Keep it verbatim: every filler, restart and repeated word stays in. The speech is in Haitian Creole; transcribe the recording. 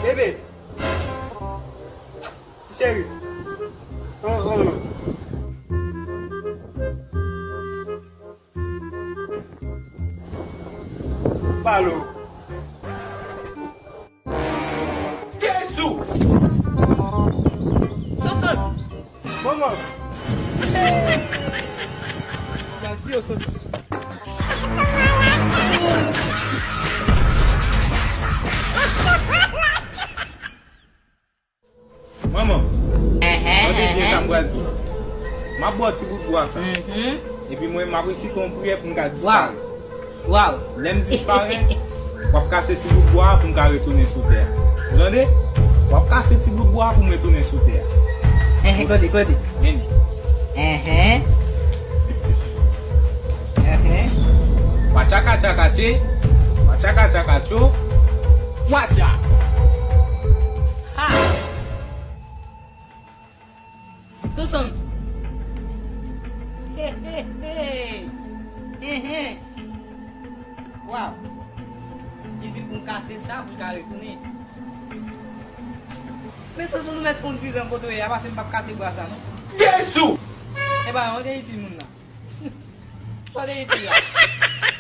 Bebe. Ti cheri. Oh, oh. Palo. Jezi! Sonson! Manman! Gadi yo, Sonson. Manman, tande byen sa m pral di. M ap ba w ti bout bwa sa. Epi mwen, m ap resite yon priyè pou m ka disparèt. Lè m disparèt, w ap kase ti bout bwa a pou m ka retounen sou tè a. Ou tande? W ap kase ti bout bwa a pou m retounen sou tè a. Enhen, kote, kote? Men li. Enhen. Enhen. Watchaka chaka che. Watchaka chaka cho. Watcha. Ha! Sonson. He, he, he. Enhen. Waw. Li di pou m kase sa, pou l ka retounen. Men Sonson, nou mèt fè yon dizan kote w ye a, pase m p ap kase bwa sa, non. Jezi! Enben, yon de iti moun nan. Sa w te di la?